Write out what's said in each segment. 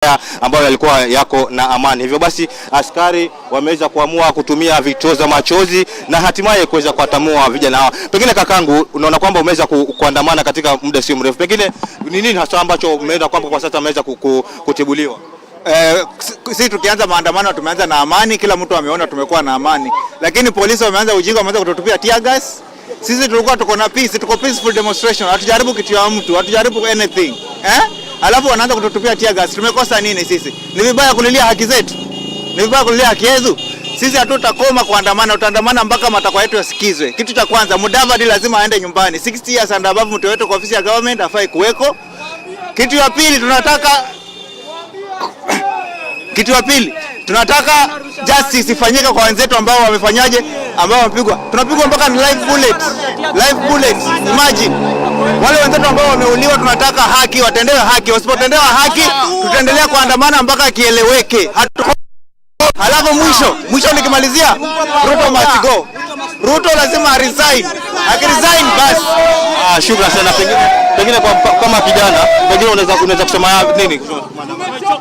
Haya ambayo yalikuwa yako na amani. Hivyo basi askari wameweza kuamua kutumia vitoza machozi na hatimaye kuweza kuwatimua vijana hawa. Pengine kakangu, unaona kwamba umeweza kuandamana katika muda sio mrefu, pengine ni nini hasa ambacho umeenda kwamba kwa sasa ameweza kutibuliwa? Sisi tukianza maandamano tumeanza na amani, kila mtu ameona tumekuwa na amani, lakini polisi wameanza ujinga, wameanza kututupia tear gas. Sisi tulikuwa tuko na peace, tuko peaceful demonstration, hatujaribu kitu ya mtu, hatujaribu anything, eh? Alafu wanaanza kututupia tear gas. Tumekosa nini sisi? Ni vibaya kulilia haki zetu? Ni vibaya kulilia haki yetu? Sisi hatutakoma kuandamana, tutaandamana mpaka matakwa yetu yasikizwe. Kitu cha kwanza, Mudavadi lazima aende nyumbani. 60 years and above, mtu wetu kwa ofisi ya government hafai kuweko. Kitu ya pili, tunataka justice ifanyike kwa wenzetu ambao wamefanyaje, ambao wamepigwa. Tunapigwa mpaka ni live bullet, live bullet. Imagine wale wenzetu ambao wameuliwa, tunataka haki, watendewe haki. Wasipotendewa haki, tutaendelea kuandamana mpaka kieleweke. Halafu mwisho mwisho, nikimalizia, Ruto must go. Ruto lazima resign. Akiresign basi. Ah, shukrani sana. Pengine kwa, kama kijana pengine unaweza kusema nini?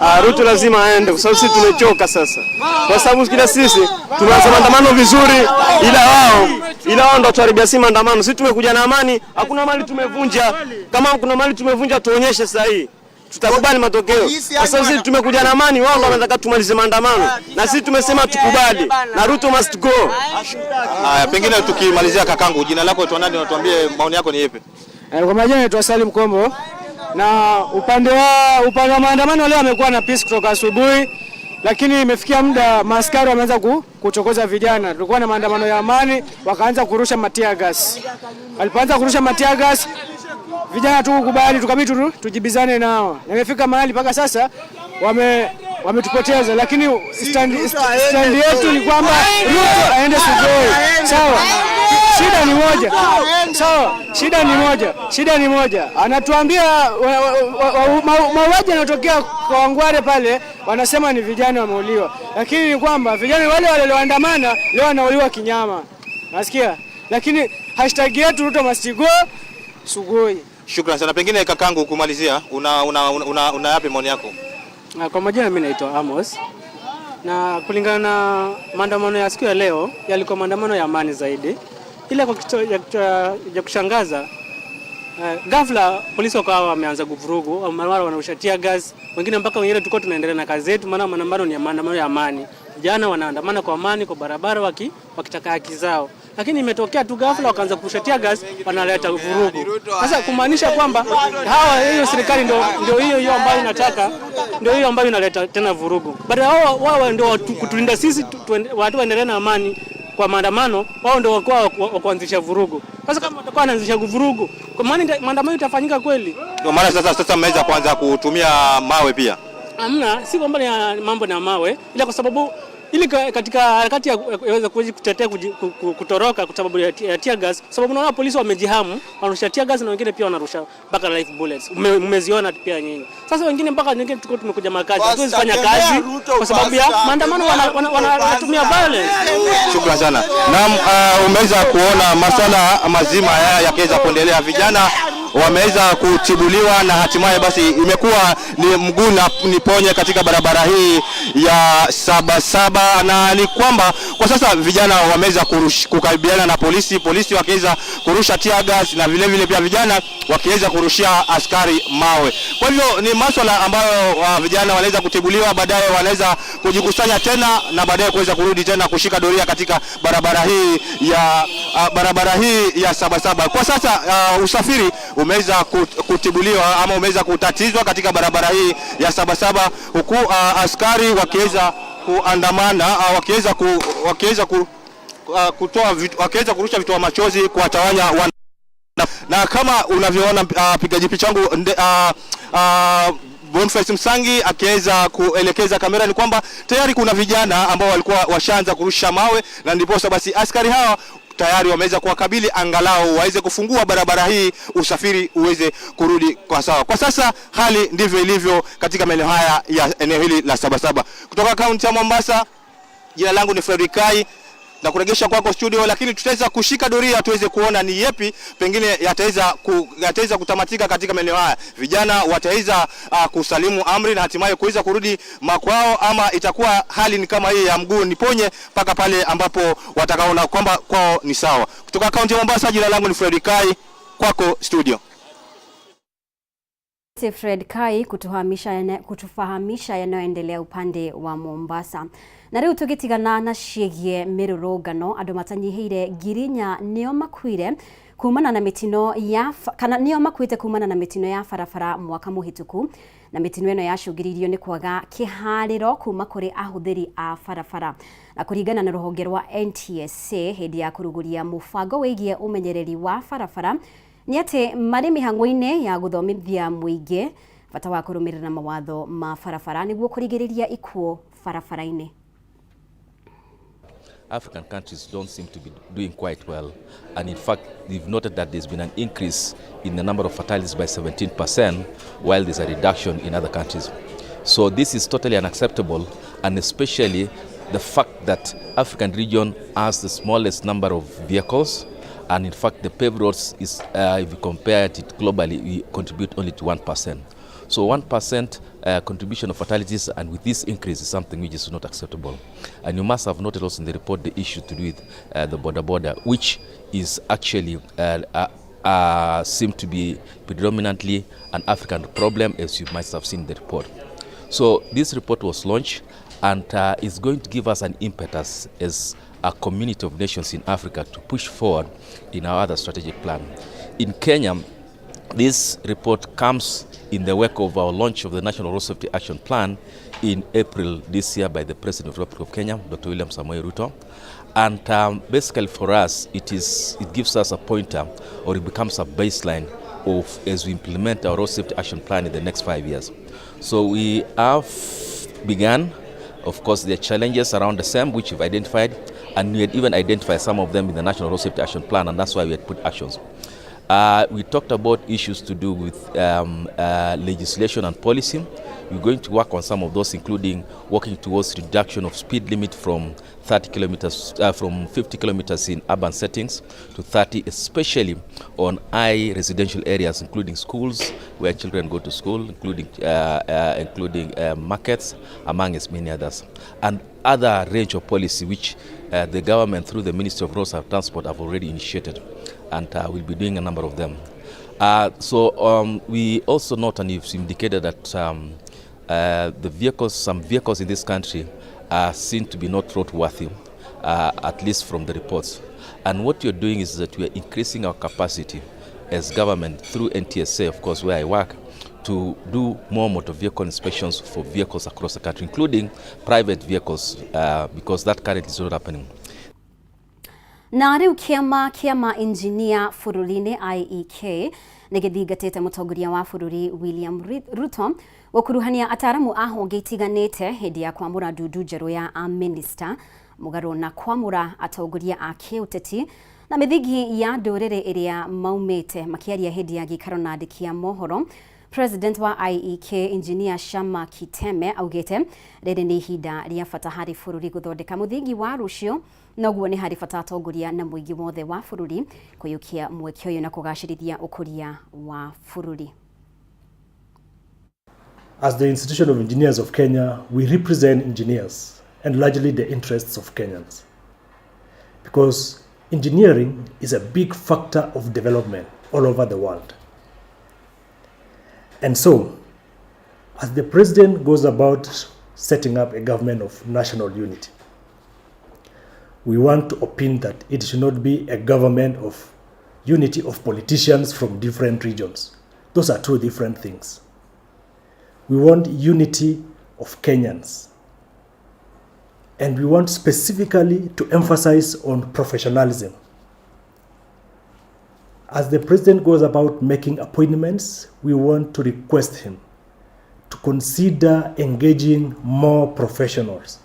Ah, Ruto lazima aende kwa sababu sisi tumechoka sasa, kwa sababu kila sisi tumeanza maandamano vizuri, ila wao ndo tuharibia si maandamano. Sisi tumekuja na amani, hakuna mali tumevunja. Kama kuna mali tumevunja, tuonyeshe sasa hii tutakubali matokeo, kwa sababu sisi tumekuja na amani, wao ndo wanataka tumalize maandamano, na sisi tumesema tukubali, na Ruto must go. Haya, pengine tukimalizia, kakangu, jina lako tu nani, unatuambie maoni yako ni yapi? Kwa majina naitwa Salim Kombo, na upande wa maandamano leo amekuwa na peace kutoka asubuhi, lakini imefikia muda maaskari wameanza kuchokoza vijana. Tulikuwa na maandamano ya amani, wakaanza kurusha matear gas. Walipoanza kurusha matear gas, vijana tu kukubali, tukabidi tujibizane nao. Na imefika mahali mpaka sasa wametupoteza, lakini stand yetu ni kwamba Ruto aende Sugoi. Sawa. Shida ni moja. Sawa, shida ni moja. Shida ni moja. Anatuambia mauaji yanayotokea Kawangware pale, wanasema ni vijana wameuliwa, lakini ni kwamba vijana wale wale walioandamana leo wanauliwa kinyama. Nasikia? Lakini hashtag yetu Ruto must go Sugoi. Shukrani sana. Pengine kakangu, kumalizia, una yapi maoni yako? Kwa majina mimi naitwa Amos, na kulingana na maandamano ya siku ya leo yalikuwa maandamano ya amani zaidi, ila kwa kitu ya kushangaza, ghafla polisi wakawa wameanza kuvurugu, mara wanarusha tear gas, wengine mpaka wengine tulikuwa tunaendelea na kazi yetu, maana maandamano ni maandamano ya amani. Vijana wanaandamana kwa amani kwa barabara wakitaka haki zao, lakini imetokea tu ghafla wakaanza kurusha tear gas, wanaleta vurugu. Sasa kumaanisha kwamba hawa hiyo serikali ndio hiyo hiyo ambayo inataka, ndio hiyo ambayo inaleta tena vurugu. Baada ya wao wao ndio kutulinda sisi watu waendelee na amani kwa maandamano, wao ndio wakuwa wa kuanzisha vurugu. Sasa kama watakuwa wanaanzisha vurugu, kwa maana maandamano itafanyika kweli? Ndio maana sasa mmeweza kuanza kutumia mawe pia. Hamna, si kwamba ni mambo na mawe, ila kwa sababu ili katika harakati ya kuweza kutetea kutoroka kwa sababu ya tear gas, sababu unaona polisi wamejihamu, wanarusha tear gas na wengine pia wanarusha mpaka live bullets. Mmeziona pia nyinyi. Sasa wengine mpaka wengine tuko tumekuja makazi, hatuwezi fanya kazi kwa sababu ya maandamano, wanatumia violence. Shukrani sana. Naam, umeweza kuona masuala mazima haya yakiweza kuendelea, vijana wameweza kutibuliwa na hatimaye basi imekuwa ni mguu na niponye katika barabara hii ya Sabasaba, na ni kwamba kwa sasa vijana wameweza kukaribiana na polisi, polisi wakiweza kurusha tear gas na vile vile pia vijana wakiweza kurushia askari mawe. Kwa hivyo ni masuala ambayo vijana wanaweza kutibuliwa, baadaye wanaweza kujikusanya tena na baadaye kuweza kurudi tena kushika doria katika barabara hii ya Sabasaba. Kwa sasa usafiri umeweza kutibuliwa ama umeweza kutatizwa katika barabara hii ya Sabasaba, huku askari wakiweza kuandamana wakiweza ku, kutoa vitu, wakiweza kurusha vitoa machozi kuwatawanya wana na kama unavyoona pigaji picha wangu Boniface Msangi akiweza kuelekeza kamera ni kwamba tayari kuna vijana ambao walikuwa washaanza kurusha mawe, na ndiposa basi askari hawa tayari wameweza kuwakabili angalau waweze kufungua barabara hii, usafiri uweze kurudi kwa sawa. Kwa sasa hali ndivyo ilivyo katika maeneo haya ya eneo hili la Sabasaba. Kutoka kaunti ya Mombasa, jina langu ni Fredrick Kai. Na kuregesha kwako studio, lakini tutaweza kushika doria tuweze kuona ni yepi pengine yataweza kutamatika katika maeneo haya. Vijana wataweza kusalimu amri na hatimaye kuweza kurudi makwao, ama itakuwa hali ni kama hii ya mguu niponye mpaka pale ambapo watakaona kwamba kwao ni sawa. Kutoka kaunti ya Mombasa, jina langu ni Fred Kai, kwako studio. Fred Kai kutufahamisha yanayoendelea upande wa Mombasa. Na riu tugitigana na ciĩgiĩ mĩrũrũngano andũ matanyihĩire 4,000 nĩo makuire kumana na mitino ya kana nĩo makuĩte kumana na mitino ya barabara mwaka mũhĩtũku, na mitino ĩno yacũngĩrĩirio nĩ kwaga kĩharĩro kuma kũrĩ ahũthĩri a barabara. Na kũringana na rũhonge rwa NTSA hĩndĩ ya kũrugũria mũbango wĩgiĩ ũmenyereri wa barabara nĩ atĩ marĩ mĩhang'o-inĩ ya gũthomithia mũingĩ bata wa kũrũmĩrĩra mawatho ma barabara nĩguo kũrigĩrĩria ikuũ barabara-inĩ. African countries don't seem to be doing quite well, and in fact they've noted that there's been an increase in the number of fatalities by 17%, while there's a reduction in other countries. So this is totally unacceptable, and especially the fact that African region has the smallest number of vehicles, and in fact the paved roads is, if you compare it globally, we contribute only to 1%. So 1% contribution of fatalities, and with this increase, is something which is not acceptable. And you must have noted also in the report the issue to do with the border, which is actually seem to be predominantly an African problem, as you might have seen in the report. So this report was launched, and is going to give us an impetus as a community of nations in Africa to push forward in our other strategic plan. In Kenya, this report comes in the wake of our launch of the National Road Safety Action Plan in April this year by the President of the Republic of Kenya, Dr. William Samoei Ruto. And basically for us, it gives us a pointer, or it becomes a baseline of as we implement our Road Safety Action Plan in the next 5 years. So we have begun. Of course, there are challenges around the same, which we've identified, and we had even identified some of them in the National Road Safety Action Plan, and that's why we had put actions. We talked about issues to do with legislation and policy. We're going to work on some of those, including working towards reduction of speed limit from 30 kilometers, from 50 kilometers in urban settings to 30, especially on high residential areas, including schools where children go to school, including markets, among as many others, and other range of policy which the government through the Ministry of Roads and Transport have already initiated, and we'll be doing a number of them. We also note, and you've indicated that some vehicles in this country are seen to be not roadworthy, at least from the reports. And what you're doing is that we are increasing our capacity as government through NTSA, of course, where I work, to do more motor vehicle inspections for vehicles across the country, including private vehicles, because that currently is not happening. Na riu kiama kia mainjinia bururi-ini IEK nigithingatite mutongoria wa bururi William Ruto gukuruhania ataramu a honge itiganite hindi ya kwamura ndundu njeru ya a-minister mugaru na kwamura atongoria a kiuteti na mithingi ya nduriri iria maumite. Makiaria hindi ya giikaro na andiki a mohoro, President wa IEK Engineer Shama Kiteme augite riri ni ihinda ria bata hari bururi guthondeka muthingi wa rucio, noguo ni hari bata atongoria na muingi wothe wa bururi kuyukia mweke uyu na kugacirithia ukuria wa bururi. As the Institution of Engineers of Kenya, we represent engineers and largely the interests of Kenyans, because engineering is a big factor of development all over the world. And so, as the president goes about setting up a government of national unity, we want to opine that it should not be a government of unity of politicians from different regions. Those are two different things. We want unity of Kenyans. And we want specifically to emphasize on professionalism. As the president goes about making appointments, we want to request him to consider engaging more professionals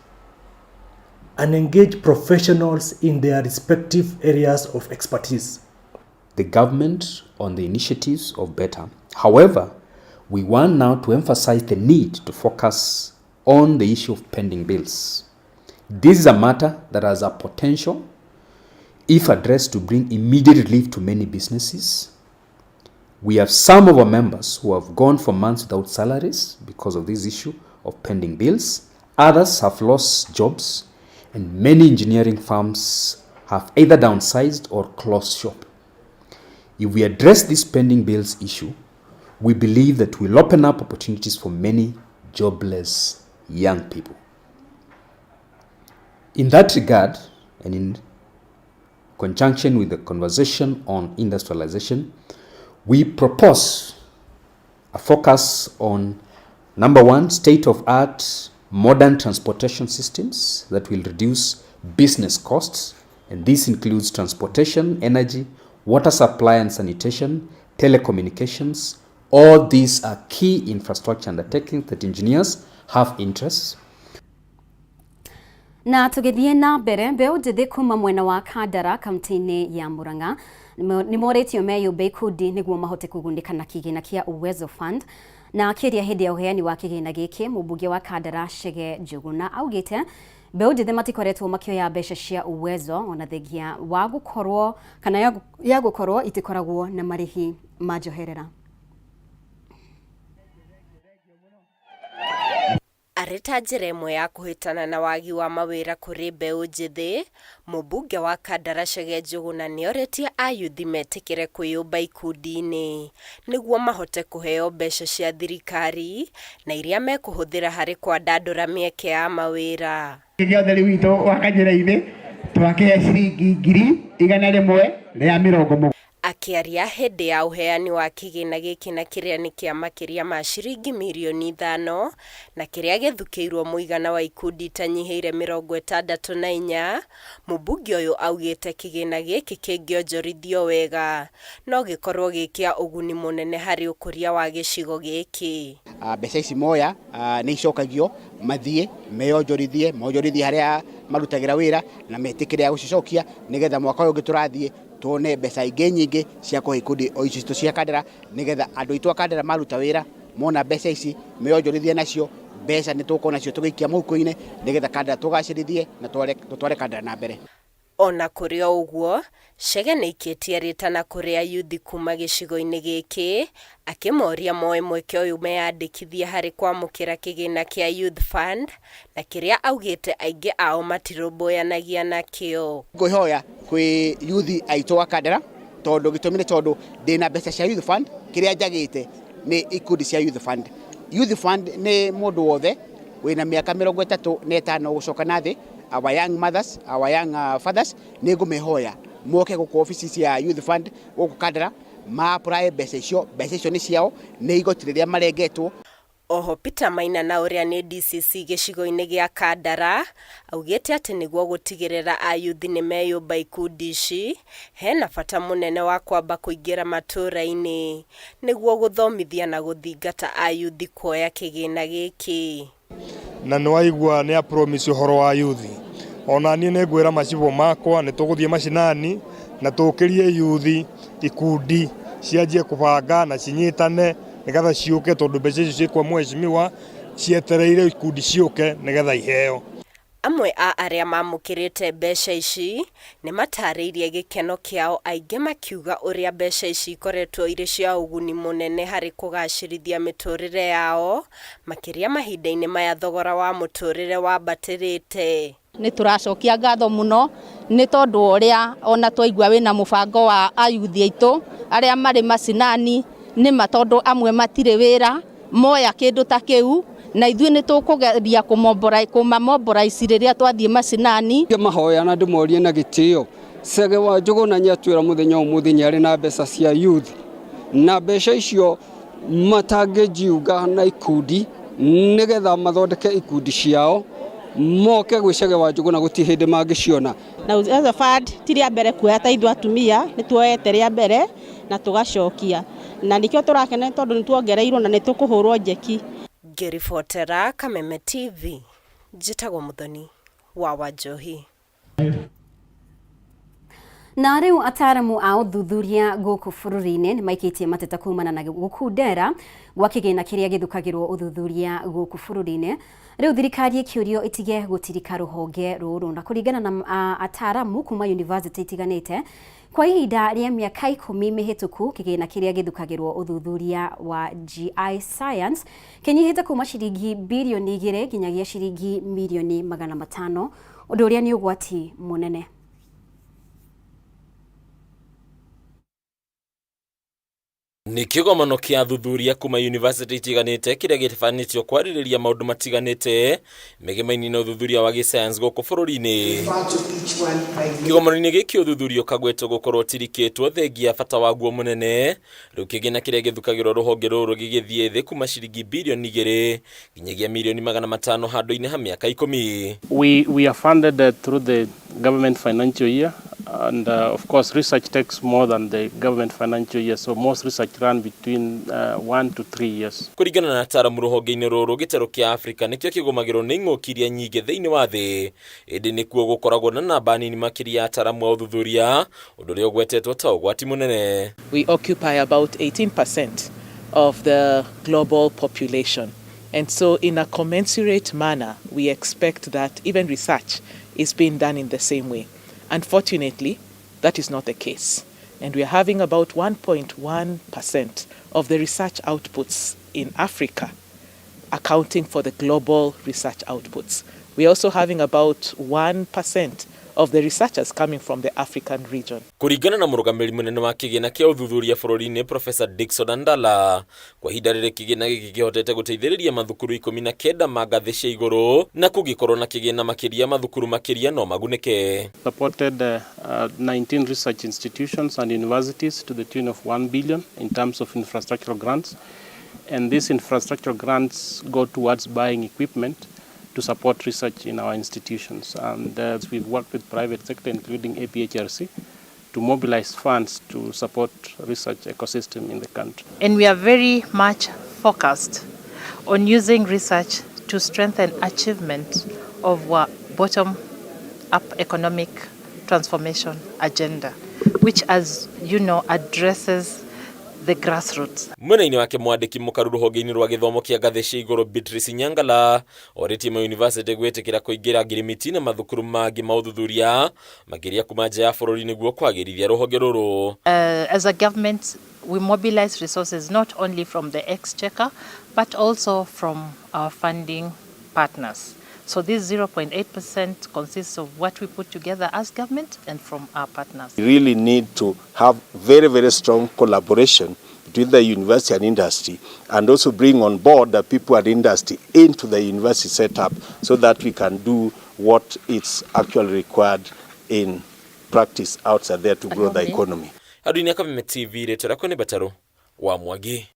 and engage professionals in their respective areas of expertise. The government on the initiatives of BETA. However, we want now to emphasize the need to focus on the issue of pending bills. This is a matter that has a potential if addressed, to bring immediate relief to many businesses. We have some of our members who have gone for months without salaries because of this issue of pending bills. Others have lost jobs, and many engineering firms have either downsized or closed shop. If we address this pending bills issue, we believe that we'll open up opportunities for many jobless young people. In that regard, and in conjunction with the conversation on industrialization, we propose a focus on number one, state-of-art modern transportation systems that will reduce business costs, and this includes transportation, energy, water supply and sanitation, telecommunications. All these are key infrastructure undertakings that engineers have interests. Na tũgĩthiĩ na mbere, mbeũ njĩthĩ kuma mwena wa Kandara kaunti-inĩ ya Murang'a nĩ morĩtio meyũmbe ikundi nĩguo mahote kũgunĩka na kĩgĩna kĩa Uwezo Fund. Na akĩaria hĩndĩ ya ũheani wa kĩgĩna gĩkĩ, mũmbunge wa Kandara Chege Njũgũna augĩte mbeũ njĩthĩ matikoretwo makĩoya mbeca cia Uwezo ona thengia wa gũkorwo kana ya gũkorwo itikoragwo na marĩhi ma njoherera. Arĩ ta njĩra ĩmwe ya kũhĩtana na wagi wa mawĩra kũrĩ mbeũ njĩthĩ, mũmbunge wa Kandara Chege Njũgũna nĩorĩtie ayuthi metĩkĩre kwĩyũmba ikundi-inĩ nĩguo mahote kũheo mbeca cia thirikari na iria mekũhũthĩra harĩ kwandandũra mĩeke ya mawĩra. Gĩothe rĩu witũ wa Kanjĩra-inĩ twakĩhe ciringi 170,000. Akĩaria hĩndĩ ya ũheani wa kĩgĩna gĩkĩ na kĩrĩa nĩ kĩa makĩria ma ciringi mirioni 5 na kĩrĩa gĩthukĩirwo mũigana wa ikundi itanyihĩire 64, mũmbunge ũyũ augĩte kĩgĩna gĩkĩ kĩngĩonjorithio wega no gĩkorwo gĩ kĩa ũguni mũnene harĩ ũkũria wa gĩcigo gĩkĩ. Mbeca ici moya nĩ icokagio mathiĩ meyonjorithie, monjorithie harĩa marutagĩra wĩra na metĩkĩre gũcicokia nĩgetha mwaka ũyũ ũngĩ tũrathiĩ tuone mbeca ingĩ nyingĩ cia kũhe ikundi o ici citũ cia Kandara nĩgetha andũ aitũ a Kandara maruta wĩra mona mbeca ici meyonjorithie nacio mbeca nĩ tũgũkorwo nacio tũgĩikia mũhuko-inĩ nĩgetha Kandara tũgacĩrithie na tũtware Kandara na mbere. Ona kũrĩ o ũguo, Chege nĩaikĩtie rĩtana kũrĩ ayuthi kuma gĩcigo-inĩ gĩkĩ akĩmoria moe mweke ũyũ meyandĩkithie harĩ kwamũkĩra kĩgĩna kĩa Youth Fund na kĩrĩa augĩte aingĩ ao matirũmbũyanagia nakĩo. Ngwĩhoya kwĩ yuthi aitũ a Kandara tondũ gĩtũmi nĩ tondũ ndĩna mbeca cia Youth Fund, kĩrĩa njagĩte nĩ ikundi cia Youth Fund. Youth Fund nĩ mũndũ wothe wĩna mĩaka 35 gũcoka na thĩ, our young mothers, our young fathers, nĩ ngũmehoya moke gũkũ obici cia Youth Fund gũkũ Kandara ma apply mbeca icio, mbeca icio nĩ ciao, nĩ igoti rĩrĩa marengetwo. Oho Peter Maina na ũrĩa nĩ DCC gĩcigo-inĩ gĩa Kandara augĩte atĩ nĩguo gũtigĩrĩra ayuthi nĩ meyũmba ikundi ici hena bata mũnene wa kwamba kũingĩra matũũra-inĩ nĩguo gũthomithia na gũthingata ayuthi kuoya kĩgĩna gĩkĩ. Na nĩ waigua nĩ a promise ũhoro wa yuthi, ona niĩ nĩ ngwĩra macibũ makwa nĩ tũgũthiĩ macinani na tũkĩrie yuthi ikundi cianjie kũbanga na cinyitane nĩgetha ciũke tondũ mbeca icio ciĩ kwa mheshimiwa cietereire ikundi ciũke nĩgetha iheo. Amwe a arĩa mamũkĩrĩte mbeca ici nĩ matarĩirie gĩkeno kĩao, aingĩ makiuga ũrĩa mbeca ici ikoretwo irĩ cia ũguni mũnene harĩ kũgacĩrithia mĩtũrĩre yao makĩria mahinda-inĩ maya thogora wa mũtũrĩre wambatĩrĩte. Nĩ tũracokia ngatho mũno nĩ tondũ ũrĩa ona twaigua wĩna mũbango wa ayuthi aitũ arĩa marĩ macinani nĩ ma tondũ amwe matirĩ wĩra moya kĩndũ ta kĩu na ithuĩ nĩ tũkũgeria kũmamombora rĩrĩa twathiĩ macinani. Mahoya na ndĩmorie na gĩtĩo Chege wa Njũgũna nĩatwĩra mũthenya ũmũthĩ nĩarĩ na mbeca cia youth na mbeca icio matangĩnjiunga na ikundi nĩgetha mathondeke ikundi ciao moke gwĩ Chege wa Njũgũna gũtirĩ hĩndĩ mangĩciona. Na Uwezo Fund ti rĩa mbere kuoya ta ithuĩ atumia nĩ tuoete rĩa mbere na tũgacokia na nĩkĩo tũrakena tondũ nĩ tuongereirwo na nĩ tũkũhũrwo njeki. Ngĩribotera Kameme TV, njĩtagwo Mũthoni wa Wanjohi. Na rĩu ataaramu a ũthuthuria gũkũ bũrũri-inĩ nĩ maikĩtie mateta kumana na gũkundera gwa kĩgĩna kĩrĩa gĩthukagĩrwo ũthuthuria gũkũ bũrũri-inĩ. Rĩu thirikari ĩkĩũrio ĩtige gũtirika rũhonge rũrũ. Na kũringana na ataaramu kuma yunivasĩtĩ itiganĩte, kwa ihinda rĩa mĩaka 10 mĩhĩtũku kĩgĩna kĩrĩa gĩthukagĩrwo ũthuthuria wa GI Science kĩnyihĩte kuma ciringi birioni 2 nginyagia ciringi mirioni 500, ũndũ ũrĩa nĩ ũgwati mũnene. Nĩ kĩgomano kĩa athuthuria kuma yunivasĩtĩ itiganĩte kĩrĩa gĩtabanĩtio kwarĩrĩria maũndũ matiganĩte mĩgemaini na ũthuthuria wa gĩsayansi gũkũ bũrũri-inĩ. Kĩgomano-inĩ gĩkĩ ũthuthuria ũkagwetwo gũkorwo ũtirikĩtwo thengia bata waguo mũnene. Rĩu kĩgĩna kĩrĩa gĩthukagĩrwo rũhonge rũrũ gĩgĩthiĩ thĩ kuma ciringi birioni 2 nginyagia mirioni 500 handũ-inĩ ha mĩaka 10. We are funded through the government financial year, and of course research takes more than the government financial year, so most research run between 1 to 3 years. Kũringana na ataaramu rũhonge-inĩ rũrũ, gĩtarũ kĩa Afrika nĩkĩo kĩgũmagĩrwo nĩ ing'ũki iria nyingĩ thĩinĩ wa thĩ, ĩndĩ nĩkuo gũkoragwo na namba nini makĩria ya ataaramu a ũthuthuria, ũndũ ũrĩa ũgwetetwo ta ũgwati mũnene. We occupy about 18% of the global population. And so in a commensurate manner, we expect that even research is being done in the same way. Unfortunately, that is not the case. And we are having about 1.1% of the research outputs in Africa accounting for the global research outputs. We are also having about 1% of the researchers coming from the African region. Kũringana na mũrũgamĩrĩri mũnene wa kĩgĩna kĩa ũthuthuria bũrũri-inĩ Professor Dickson Andala, kwa ihinda rĩrĩ kĩgĩna gĩkĩ kĩhotete gũteithĩrĩria mathukuru 19 ma ngathĩ cia igũrũ, na kũngĩkorwo na kĩgĩna makĩria mathukuru makĩria no magunĩke. Supported 19 research institutions and universities to the tune of 1 billion in terms of infrastructural grants. And these infrastructural grants go towards buying equipment to support research in our institutions. And we've worked with private sector, including APHRC, to mobilize funds to support research ecosystem in the country. And we are very much focused on using research to strengthen achievement of our bottom-up economic transformation agenda, which, as you know, addresses the grassroots. Mwena-inĩ wake mwandĩki mũkaru rũhonge-inĩ rwa gĩthomo kĩa ngathĩ cia igũrũ Beatrice Nyangala orĩtie ma university gwĩtĩkĩra kũingĩra ngirimiti na mathukuru mangĩ ma ũthuthuria makĩria kuma nja ya bũrũri nĩguo kwagĩrithia rũhonge rũrũ. As a government, we mobilize resources not only from the exchequer, but also from our funding partners. So this 0.8% consists of what we put together as government and from our partners. We really need to have very, very strong collaboration between the university and industry, and also bring on board the people and industry into the university setup so that we can do what is actually required in practice outside there to grow the economy. Andũ-inĩ a Kameme TV, rĩtwa rĩakwa nĩ Batarũ wa Mwangi.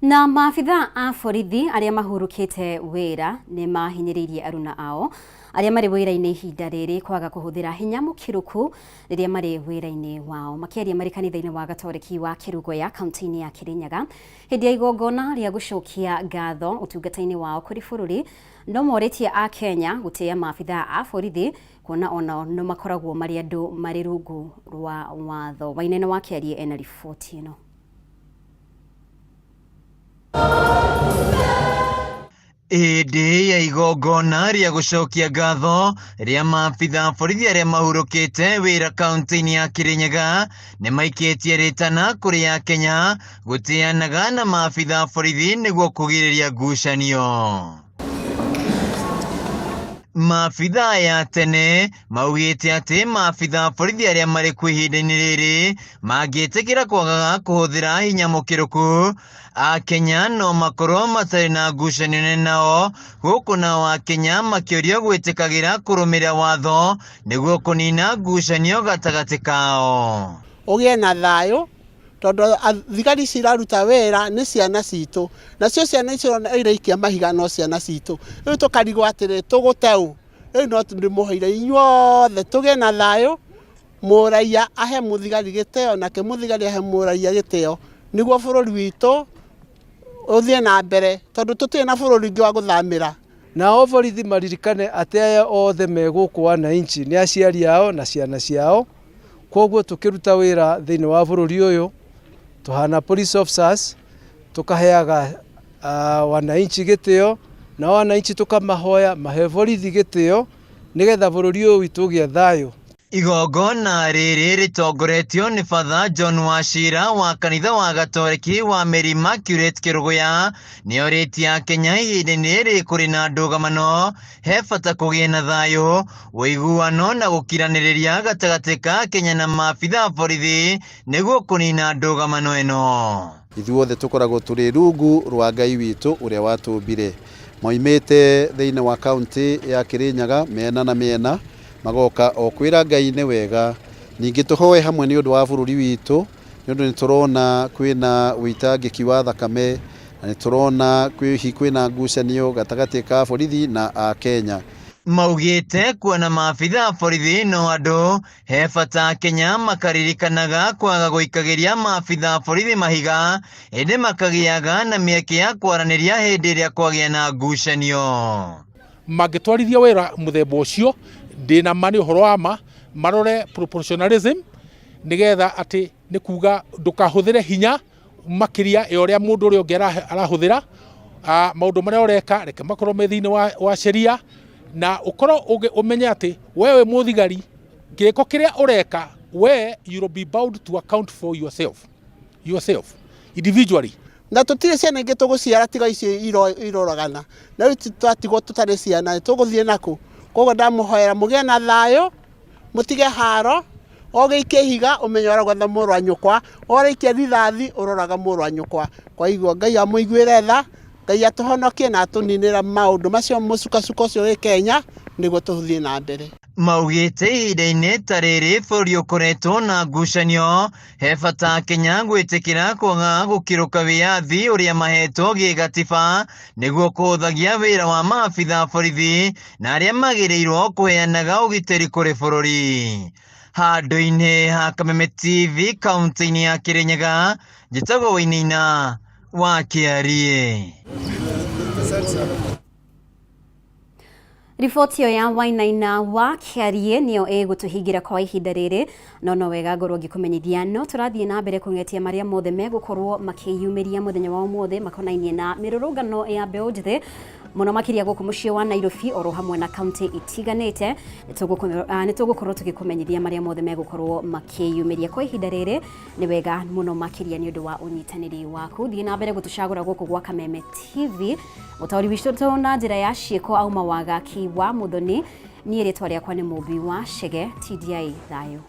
Na maabitha a borithi arĩa mahurũkĩte wĩra nĩ mahinyĩrĩirie aruna ao arĩa marĩ wĩra-inĩ ihinda rĩrĩ kwaga kũhũthĩra hinya mũkĩrũku rĩrĩa marĩ wĩra-inĩ wao. Makĩaria marĩ kanitha-inĩ wa Gatoreki wa Kĩrũgoya kaunti-inĩ ya Kĩrĩnyaga hĩndĩ ya igongona rĩa gũcokia ngatho ũtungata-inĩ wao kũrĩ bũrũri, no morĩtie a Kenya gũtĩĩa maabitha a borithi kuona onao no makoragwo marĩ andũ marĩ rungu rwa watho. Wainene wa Kĩarie ena riboti ĩno. Hĩndĩ ya igongona rĩa gũcokia ngatho rĩa maabitha borithi arĩa mahurũkĩte wĩra kaunti-inĩ ya Kĩrĩnyaga nĩ maikĩtie rĩtana kũrĩ Akenya gũtĩanaga na maabitha borithi nĩguo kũgirĩrĩria ngucanio. Maabitha aya tene maugĩte atĩ maabitha borithi arĩa marĩ kuo ihinda-inĩ rĩrĩ mangĩtĩkĩra kwagaga kũhũthĩra hinya mũkĩrũku, Akenya no makorwo matarĩ na ngucanio nene nao, gũkũ nao Akenya makĩũrio gwĩtĩkagĩra kũrũmĩrĩra watho nĩguo kũnina ngucanio gatagatĩ kao. Ũgĩe na thayũ tondũ thigari ici iraruta wĩra nĩ ciana citũ, nacio ciana icio iraikia mahiga no ciana citũ. Rĩu tũkarigwo atĩrĩ tũgũte ũ? Rĩu no ndĩmũheire inyuothe tũgĩe na thayũ, mũraiya ahe mũthigari gĩtĩo nake mũthigari ahe mũraiya gĩtĩo nĩguo bũrũri witũ ũthiĩ na mbere tondũ tũtirĩ na bũrũri ũngĩ wa gũthamĩra. Nao borithi maririkane atĩ aya othe me gũkũ wananchi nĩ aciari ao na ciana ciao, kwoguo tũkĩruta wĩra thĩinĩ wa bũrũri ũyũ tũhana police officers tũkaheaga uh, wananchi gĩtĩo nao wananchi tũkamahoya mahe borithi gĩtĩo nĩgetha bũrũri ũyũ witũ ũgĩe thayũ. Igongona rĩrĩ rĩtongoretio nĩ Father John Wachira wa kanitha wa Gatoreki wa Mary Immaculate Kĩrũgũya nĩorĩtie Akenya ihinda-inĩ rĩrĩ kũrĩ na ndũgamano he bata kũgĩe na thayũ, ũiguano na gũkiranĩrĩria gatagatĩ ka Akenya na maabitha a borithi nĩguo kũnina ndũgamano ĩno. Ithuothe tũkoragwo tũrĩ rungu rwa Ngai witũ ũrĩa watũmbire. Moimĩte thĩinĩ wa kaũntĩ ya Kĩrĩnyaga mĩena na mĩena, magoka o kwĩra Ngai nĩ wega. Ningĩ tũhoe hamwe nĩ ũndũ wa bũrũri witũ, nĩ ũndũ nĩ tũrona kwĩna ũitangĩki wa thakame, na nĩ tũrona hihi kwĩna ngucanio gatagatĩ ka borithi na Akenya. Maugĩte kuona maabitha a borithi no andũ, he bata Akenya makaririkanaga kwaga gũikagĩria maabitha a borithi mahiga, ĩndĩ makagĩaga na mĩeke ya kwaranĩria hĩndĩ ĩrĩa kwagĩa na ngucanio. Mangĩtwarithia wĩra mũthemba ũcio, ndĩna ma nĩ ũhoro wa ma, marore proportionalism nĩgetha atĩ nĩ kuga ndũkahũthĩre hinya makĩria ya ũrĩa mũndũ ũrĩa ũngĩ arahũthĩra. Maũndũ marĩa ũreka reke makorwo me thĩinĩ wa, wa sheria na ũkorwo ũmenye atĩ we wĩ mũthigari gĩko kĩrĩa ũreka we you will be bound to account for yourself, yourself individually. Na tũtirĩ ciana ingĩ tũgũciara tiga icio iroragana. Na rĩu twatigwo tũtarĩ ciana tũgũthiĩ nakũ? Koguo ndamũhoera mũgĩe na thayũ, mũtige haro, ũgĩikia ihiga ũmenye ũragũtha mũrũ wa nyũkwa, ũraikia rithathi ũroraga mũrũ wa nyũkwa. Kwa hivyo Ngai amũiguĩre tha, Ngai atũhonokie na atũninĩre maũndũ macio mũcukacuko ũcio wĩ Kenya nĩguo tũthiĩ na mbere. Maugĩte ihinda-inĩ ta rĩrĩ bũrũri ũkoretwo na ngucanio, he bata Akenya gwĩtĩkĩra kwaga gũkĩrũka wĩyathi ũrĩa mahetwo gĩgatiba nĩguo kũhũthagia wĩra wa maabitha a borithi na arĩa magĩrĩirwo kũheanaga ũgitĩri kũrĩ bũrũri. Handũ-inĩ ha Kameme TV kaunti-inĩ ya Kĩrĩnyaga, njĩtagwo Wainaina wa Kĩariĩ. Riboti ĩyo ya Wainaina wa Kĩariĩ nĩyo ĩgũtũhingĩra kwa ihinda rĩrĩ, no no wega ngorwo ngĩkũmenyithia no tũrathiĩ na mbere kũng'etia marĩa mothe megũkorwo makĩyumĩria mũthenya wa ũmũthĩ makonainie na mĩrũrũngano ya mbeũ njĩthĩ mũno makĩria gũkũ mũciĩ wa Nairobi oro hamwe na kaunti itiganĩte. Nĩ tũgũkorwo tũgĩkũmenyithia marĩa mothe megũkorwo makĩyumĩria kwa ihinda rĩrĩ. Nĩ wega mũno makĩria nĩ ũndũ wa ũnyitanĩri waku. Thiĩ na mbere gũtũcagũra gũkũ gwa Kameme TV. Mũtaũri witũ na njĩra ya ciĩko auma Wagaki wa Mũthoni. Niĩ rĩtwa rĩakwa nĩ Mũmbi wa Chege. TDI thayũ.